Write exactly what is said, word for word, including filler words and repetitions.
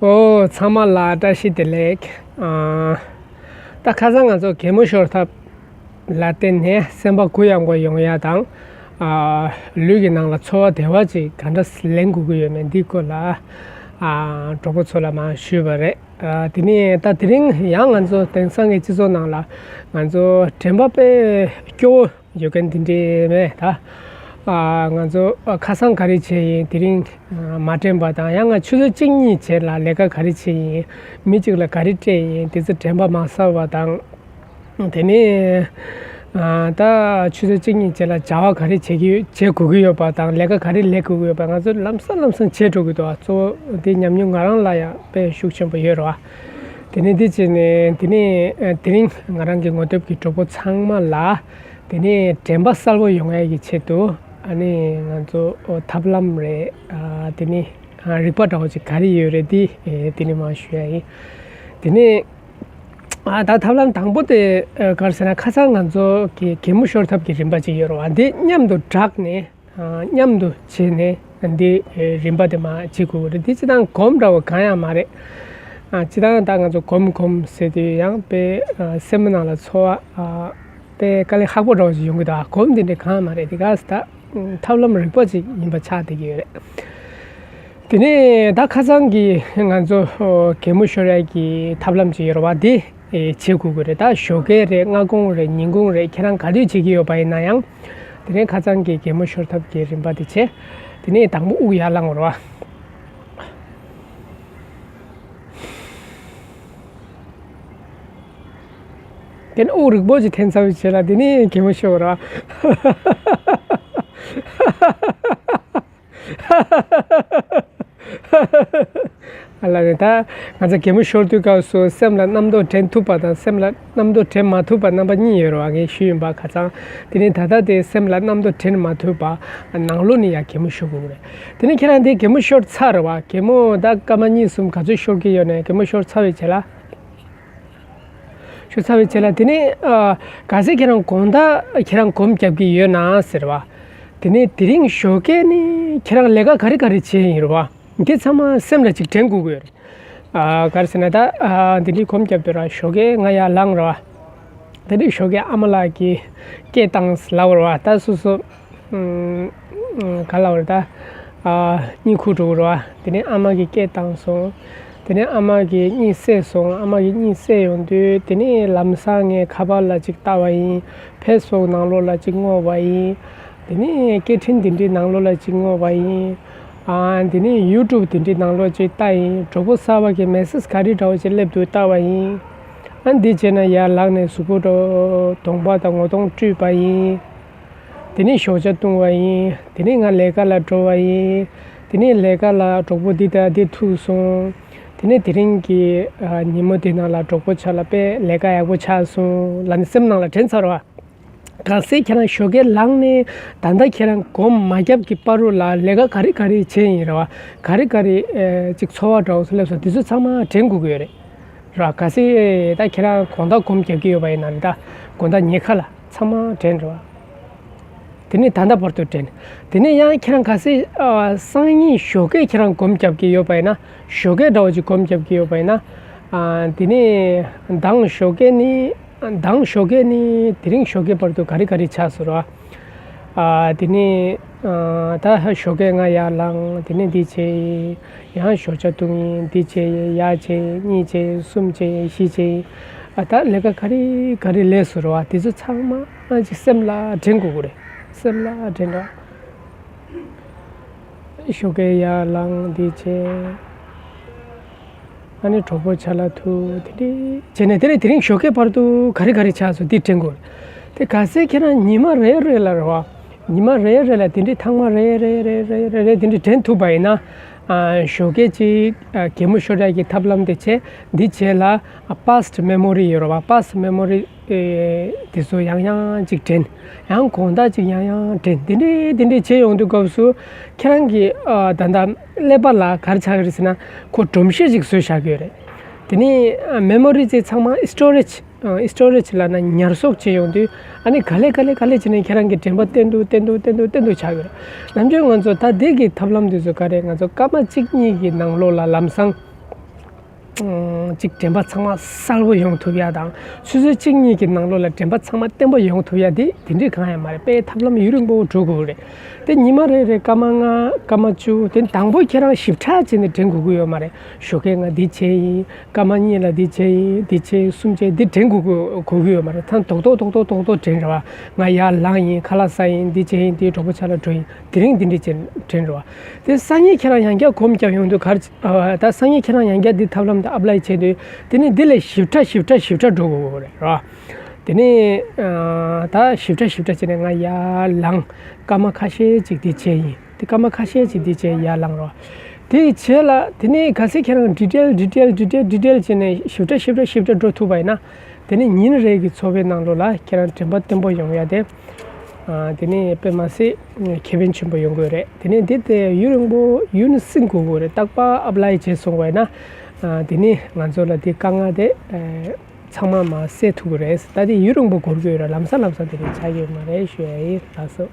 ཨོ། ཚང་མ་ལ་བཀྲ་ཤིས་བདེ་ལེགས། ཨ། ད་ཁ་སང་ང་ཚོ་གད་མོ་ཤོར་ཐབས་ལ་བརྟེན་ནས་སེམས་པ་གུ་ཡངས་པོ་ཡོང་ཡ་དང་། ཨ། ལུས་ཀྱི་ནང་ལ་ཚོར་བ་བདེ་བ་ཅིག་ག་འདྲ་ལེན་དགོས་ཀྱི་ཡོད་མེད་འདི་སྐོར་ལ། ཨ། གྲོགས་པོ་ཚོ་ལ་མར་ཞུས་པ་རེད། ཨ། དེ་ནས་ད་དེ་རིང་ཡང་ང་ཚོ་དེང་སང་གི་སྤྱི་ཚོགས་ནང་ལ་ང་ཚོ་དྲན་པ་དཔེ་སྐྱོ་བོ་ཡོད་མཁན་དེ་འདྲས་མེད་ད། ཨ། ང་ཚོ་ཁ་སང་ག་རེ་བྱས་ཡིན། དེ་རིང་མ་དྲན་པ་དང་། ཡང་ང་ཆུ་ཚོད་གཅིག་གཉིས་རྗེས་ལ་ལས་ཀ་ག་རེ་བྱས་ཡིན། མི་གཅིག་ལ་ག་རེ་སྤྲད་ཡིན། དེ་ཚོ་དྲན་པ་མ་གསལ་བ་དང་། དེ་ནས། ཨ། ད་ཆུ་ཚོད་གཅིག་གཉིས་རྗེས་ལ་བྱ་བ་ག་རེ་བྱེད་ཀྱི་ཡོད། བྱེད་དགོས་ཀྱི་ཡོད་པ་དང་། ལས་ཀ་ག་རེ་ལས་དགོས་ཀྱི་ཡོད་པ། ང་ཚོ་ལམ་སང་ལམ་སང་བྱེད་འགྲོ་གི་འདུག་གཙོ་བོ་དེ་ཉམས་མྱོང་ང་རང་ལ་ཡང་དཔེ་ཤུགས་ཆེན་པོ་ཡོད་རེད་བ། དེ་ནས་དེ་བྱས་ནས་དེ་ནས། ཨ། དེ་རིང་ང་རང་གི་ངོ་དེབ་ཀྱི་གྲོགས་པོ་ཚང་མ་ལ། དེ་ནས་དྲན་པ་གསལ་པོ་ཡོང་ཡ་གི་ཆེད་དུ། ཨ་ནི་ང་ཚོ་ཐབས་ལམ་རེད། ཨ། དེ་ནས། ཨ། རིག་པ་འདྲ་བོ་ཅིག་ག་རེ་ཡོད་རེད་དེ། ཨེ། དེ་ནས་མར་ཞུ་ཡ་ཡིན། དེ་ནས། ཨ། ད་ཐབས་ལམ་དང་པོ་དེ། ཨ། ག་རེ་ཟེར་ན། ཁ་སང་ང་ཚོ་གི་གད་མོ་ཤོར་ཐབས་ཀྱི་རིམ་པ་ཅིག་ཡོད་རེད་བ། འདི་མཉམ་དུ་སྦྲགས་ནས། ཨ། མཉམ་དུ་བྱས་ནས་འདི། ཨེ། རིམ་པ་དེ་མར་བྱེད་དགོས་ཀྱི་རེད། འདི་སྤྱིར་བཏང་གོམས་འདྲ་བོ་གང་ཡང་མ་རེད། ཨ། སྤྱིར་བཏང་ད་ང་ཚོ་གོམས་གོམས་ཟེར་དུས་ཡང་དཔེ། ཨ། སེམས་ནང་ལ་ཚོར་བ། ཨ། དཔེ་དཀའ་ལས་ཁག་པོ་འདྲ་བོ་ཞིག་ཡོང་གི་འདུག་གོམས་དེ་འདྲ་གང་ཡང་མ་རེད། དེ་ག་ད་ཐབས་ལམ་རིག་པ་ཅིག་ཡིན་པ་ཆགས་བསྡད་ཀྱི་ཡོད་རེད། དེ་ནས་ད་ཁ་སང་གི་ང་ཚོ་གད་མོ་ཤོར་ཡ་གི་ཐབས་ལམ་ཅིག་ཡོད་རེད་བ། དེ། ཨེ། བྱེད་དགོས་ཀྱི་རེད། ད་ཞོགས་ཀས་རེད། སྔ་དགོང་རེད། ཉིན་གུང་རེད། ཁྱེད་རང་ག་དུས་བྱེད་ཀྱི་ཡོད་པ་ཡིན་ན་ཡང་། དེ་ནས་ཁ་སང་གི་གད་མོ་ཤོར་ཐབས་ཀྱི་རིམ་པ་དེ་བྱེད། དེ་ནས་དང་པོ་དབུགས་ཡར་ལངས་དགོས་རེད་བ། དེ་ནས་དབུགས་རིང་པོ་ཅིག་འཐེན་ཚར་བའི་རྗེས་ལ་དེ་ནས་གད་མོ་ཤོར་ར། ཨ་ལ་རེད། ད་ང་ཚོ་གད་མོ་ཤོར་དུས་སྐབས་སུ་སེམས་ལ་རྣམ་རྟོག་འདྲེན་ཐུབ་པ་དང་སེམས་ལ་རྣམ་རྟོག་འདྲེན་མ་ཐུབ་པ་རྣམ་པ་གཉིས་ཡོད་རེད་བ། ངས་ཞུས་ཡིན་པ་ཁ་སང་། དེ་ནས་ད་ལྟ་དེ་སེམས་ལ་རྣམ་རྟོག་འདྲེན་མ་ཐུབ་པ་ནང་ལོགས་ནས་ཡང་གད་མོ་ཤོར་དགོས་རེད། དེ་ནས་ཁྱེད་རང་དེ་གད་མོ་ཤོར་ཚར་རེད་བ། གད་མོ་ད་སྐར་མ་གཉིས་གསུམ་ག་ཚོད་ཤོར་གྱི་ཡོད་ནས་གད་མོ་ཤོར་ཚར་བའི་རྗེས་ལ། ཤོར་ཚར་བའི་རྗེས་ལ་དེ་ནས། ཨ། གལ་སྲིད་ཁྱེད་རང་དགོང་དག་ཁྱེད་རང་སྒོམ་རྒྱབ་ཀྱི་ཡོད་ན་ཟེར་བ། དེ་ནས་དེ་རིང་ཞོགས་ཀས་ནི་ཁྱེད་རང་ལས་ཀ་ག་རེ་ག་རེ་བྱས་ཡིན་རེད་བ། འདི་ཚང་མ་སེམས་ལ་ཅིག་དྲན་དགོས་ཀྱི་ཡོད་རེད། ཨ། ག་རེ་ཟེར་ན་ད། ཨ། འདི་འདྲའི་སྒོམ་རྒྱབ་དུས་ར་ཞོགས་ཀས་ང་ཡར་ལངས་རེད་བ། དེ་ནས་ཞོགས་ཀས་ཨ་མ་ལགས་ཀྱིས་སྐད་བཏང་ལབ་རེད་བ། ད་སོ་སོ། ཨུམ། ག་ལབ་རེད་ད། ཨ། གཉིད་ཁུག་འགྲོ་གི་རེད་བ། དེ་ནས་ཨ་མ་གིས་སྐད་བཏང་སོང་། དེ་ནས་ཨ་མ་གིས་གཉིད་སད་སོང་། ཨ་མ་གིས་གཉིད་སད་ཡོང་དུས་དེ་ནས་ལམ་སང་ངས་ཁ་པར་ལ་ཅིག་ལྟ་བ་ཡིན། ཕེ་སི་བུག་ནང་ལོགས་ལ་ཅིག་སྔོག་པ་ཡིན། དེ་ནས་སྐད་འཕྲིན་དེ་འདྲའི་ནང་ལོགས་ལ་ཅིག་སྔོག་པ་ཡིན། ཨ། དེ་ནས་ཡུ་ཊུབ་དེ་འདྲའི་ནང་ལོགས་ཅིག་ལྟ་ཡིན། གྲོགས་པོ་གསར་པ་གིས་མེ་སེ་ཇི་ག་རེ་འདྲ་བོ་ཅིག་སླེབས་འདུག་ལྟ་བ་ཡིན། ཨ། འདི་བྱས་ན་ཡར་ལངས་ནས་གཟུགས་པོ་འགྲོ། གདོང་པ་དང་ངོ་གདོང་བཀྲུས་པ་ཡིན། དེ་ནས་ཞོགས་ཇ་བཏུང་བ་ཡིན། དེ་ནས་ང་ལས་ཀ་ལ་འགྲོ་བ་ཡིན། དེ་ནས་ལས་ཀ་ལ་གྲོགས་པོ་འདི་དང་འདི་ཐུག་སོང་། དེ་ནས་དེ་རིང་གི། ཨ། ཉིན་མོ་འདི་ནང་ལ་གྲོགས་པོ་ཆ་ལ་དཔེ་ལས་ཀ་ཡག་པོ་ཆགས་སོང་ལབ་ནས་སེམས་ནང་ལ་དྲན་ཚར་བ། གལ་སྲིད་ཁྱེད་རང་ཞོགས་ཀས་ལངས་ནས་ད་ལྟ་ཁྱེད་རང་སྒོམ་མ་བརྒྱབ་ཀྱི་བར་དུ་ལ་ལས་ཀ་ག་རེ་ག་རེ་བྱས་ཡིན་རེད་བ། ག་རེ་ག་རེ། ཨེ། ཅིག་ཚོར་བ་འདྲ་བོ་ཚོ་སླེབས་སོང་། དེ་ཚོ་ཚང་མ་དྲན་དགོས་ཀྱི་ཡོད་རེད། ར། གལ་སྲིད་ད་ཁྱེད་རང་དགོང་དག་སྒོམ་རྒྱབ་ཀྱི་ཡོད་པ་ཡིན་ན་རེད། ད་དགོང་དག་ཉལ་ཁ་ལ་ཚང་མ་དྲན་རེད་བ། དེ་ནས་ད་ལྟ་བར་དུ་དྲན། དེ་ནས་ཡང་ཁྱེད་རང་གལ་སྲིད། ཨ། སང་ཉིན་ཞོགས་ཀས་ཁྱེད་རང་སྒོམ་རྒྱབ་ཀྱི་ཡོད་པ་ཡིན་ན། ཞོགས་ཀས་འདྲ་བོ་ཅིག་སྒོམ་རྒྱབ་ཀྱི་ཡོད་པ་ཡིན་ན། ཨ། དེ་ནས་མདང་ཞོགས་ཀས་ནི། མདང་ཞོགས་ཀས་ནི་དེ་རིང་ཞོགས་ཀས་བར་དུ་ག་རེ་ག་རེ་ཆགས་སོང་ར། ཨ། དེ་ནས། ཨ། ད་ཞོགས་ཀས་ང་ཡར་ལངས། དེ་ནས་འདི་བྱས། ཡང་ཞོགས་ཇ་བཏུང་ཡིན། འདི་བྱས། ཡར་བྱས། གཉིས་བྱས། གསུམ་བྱས། བཞི་བྱས། ཨ། ད་ལས་ཀ་ག་རེ་ག་རེ་ལས་སོང་ར་བ། དེ་ཚོ་ཚང་མ་ཅིག་སེམས་ལ་དྲན་དགོས་ཀྱི་རེད། སེམས་ལ་དྲན་ར། ཞོགས་ཀས་ཡར་ལངས། འདི་བྱས། ཨ་ནི་གྲོགས་པོ་ཆ་ལ་ཐུག་དེ་འདྲས་བྱས་ནས། དེ་ནས་དེ་རིང་ཞོགས་ཀས་བར་དུ་ག་རེ་ག་རེ་ཆགས་སོང་འདི་དྲན་དགོས། དེ་གལ་སྲིད་ཁྱེད་རང་ཉི་མ་རེ་རེ་ལ་རེད་བ། ཉི་མ་རེ་རེ་ལ་དེ་འདྲས་ཐེངས་མ་རེ་རེ་དེ་འདྲས་དྲན་ཐུབ་པ་ཡིན་ན། ཨ། ཞོགས་ཀས་ཅིག་ཨ། གད་མོ་ཤོར་ཡག་གི་ཐབས་ལམ་དེ་བྱས། འདི་བྱས་ལ། ཨ། past memory ཡོད་རེད་བ། past memory ཨེ། དེ་ཚོ་ཡང་ཡང་ཅིག་དྲན། ཡང་དགོང་དག་ཅིག་ཡང་ཡང་དྲན། དེ་འདྲས་དེ་འདྲས་བྱས་ཡོང་དུས་སྐབས་སུ་ཁྱེད་རང་གི། ཨ། ད་ལྟ་ཀླད་པ་ལ་ག་རེ་ཆགས་ཀྱི་རེད་ཟེར་ན། ཁོ་སྒྲོམ་གཞི་ཅིག་བཟོས་བཞག་གི་ཡོད་རེད། དེ་ནས། ཨ། memory ཅིག་ཚང་མ་storage ཨ། storage ལབ་ན་ཉར་གསོག་བྱས་ཡོང་དུས། ཨ་ནི་ག་ལེ་ག་ལེ་ག་ལེ་བྱས་ནས་ཁྱེད་རང་གི་དྲན་པ་བརྟན་དུ་བརྟན་དུ་བརྟན་དུ་བརྟན་དུ་ཆགས་ཡོད་རེད། ནམ་རྒྱུན་ང་ཚོ་ད་འདི་གི་ཐབས་ལམ་དེ་ཚོ་ག་རེ། ང་ཚོ་སྐར་མ་གཅིག་གཉིས་ཀྱི་ནང་ལོགས་ལ་ལམ་སང་། ཨང་། ཅིག་དྲན་པ་ཚང་མ་གསལ་པོ་ཡོང་ཐུབ་ཡ་དང་། ཆུ་ཚོད་གཅིག་གཉིས་ཀྱི་ནང་ལོགས་ལ་དྲན་པ་ཚང་མ་བརྟན་པོ་ཡོང་ཐུབ་ཡ་དེ་དེ་འདྲའི་གང་ཡང་མ་རེད། དཔེ་ཐབས་ལམ་ཡུན་རིང་པོ་འགྲོ་དགོས་རེད། དེ་ཉི་མ་རེ་རེ་སྐར་མ་ལྔ་སྐར་མ་བཅུ། དེ་དང་པོ་ཁྱེད་རང་ཞིབ་ཕྲ་བྱས་ནས་དྲན་དགོས་ཀྱི་ཡོད་མ་རེད། ཞོགས་ཀས་ང་འདི་བྱས་ཡིན། སྐར་མ་གཉིས་ལ་འདི་བྱས་ཡིན། འདི་བྱས་ཡིན། གསུམ་བྱས་འདི་དྲན་དགོས་ཀྱི་དགོས་ཀྱི་ཡོད་མ་རེད། ཐང་རྡོག་རྡོག་རྡོག་རྡོག་རྡོག་རྡོག་དྲན་རེད་བ། ང་ཡར་ལངས་ཡིན། ཁ་ལག་ཟ་ཡིན། འདི་བྱས་ཡིན། འདི་གྲོགས་པོ་ཆ་ལ་འགྲོ་ཡིན། དེ་རིང་འདི་འདྲ་བྱས་དྲན་རེད་བ། དེ་སང་ཉིན་ཁྱེད་རང་ཡང་བསྐྱར་གོམས་བརྒྱབ་ཡོང་དུས་ག་རེ། ཨ། ད་སང་ཉིན་ཁྱེད་རང་ཡང་བསྐྱར་འདི་ཐབས་ལམ་དེ་ཨེབ་ལའི་བྱས་དུས། དེ་ནས་འདི་ལས་ཞིབ་ཕྲ་ཞིབ་ཕྲ་ཞིབ་ཕྲ་འགྲོ་དགོས་ཀྱི་རེད་ར། དེ་ནས་ཨ། ད་ཞིབ་ཕྲ་ཞིབ་ཕྲ་བྱས་ནས་ང་ཡར་ལངས། སྐར་མ་ཁ་ཤས་ཅིག་འདི་བྱས་ཡིན། དེ་སྐར་མ་ཁ་ཤས་ཅིག་འདི་བྱས་ཡར་ལངས་རོགས། དེ་བྱས་ལ་དེ་ནས་གལ་སྲིད་ཁྱེད་རང་ཌི་ཊེལ་ཌི་ཊེལ་ཌི་ཊེལ་ཌི་ཊེལ་བྱས་ནས་ཞིབ་ཕྲ་ཞིབ་ཕྲ་ཞིབ་ཕྲ་འགྲོ་ཐུབ་པ་ཡིན་ན། དེ་ནས་ཉིན་རེ་གི་འཚོ་བའི་ནང་ལོགས་ལ་ཁྱེད་རང་དྲན་པ་བརྟན་པོ་ཡོང་ཡ་དེ། ཨ། དེ་ནས་དཔེ་མ་སྲིད་ཁེ་ཕན་ཆེན་པོ་ཡོང་གི་རེད། དེ་ནས་འདི་དེ་ཡུན་རིང་པོ་ཡུན་སྲིང་དགོས་ཀྱི་རེད། རྟག་པར་ཨེབ་ལའི་བྱས་སོང་བ་ཡིན་ན། ཨ། དེ་ནས་ང་ཚོ་ལ་དེ་དཀའ་ངལ་དེ། ཨ། ཚང་མ་མར་སེལ་ཐུབ་ཀྱི་རེད། ད་དེ་ཡུན་རིང་པོ་འགོར་གྱི་ཡོད་རེད། ལམ་སང་ལམ་སང་དེ་འདྲ་ཆགས་ཀྱི་ཡོད་མ་རེད་ཞུ་ཡ་ཡིན། ལགས་སོ།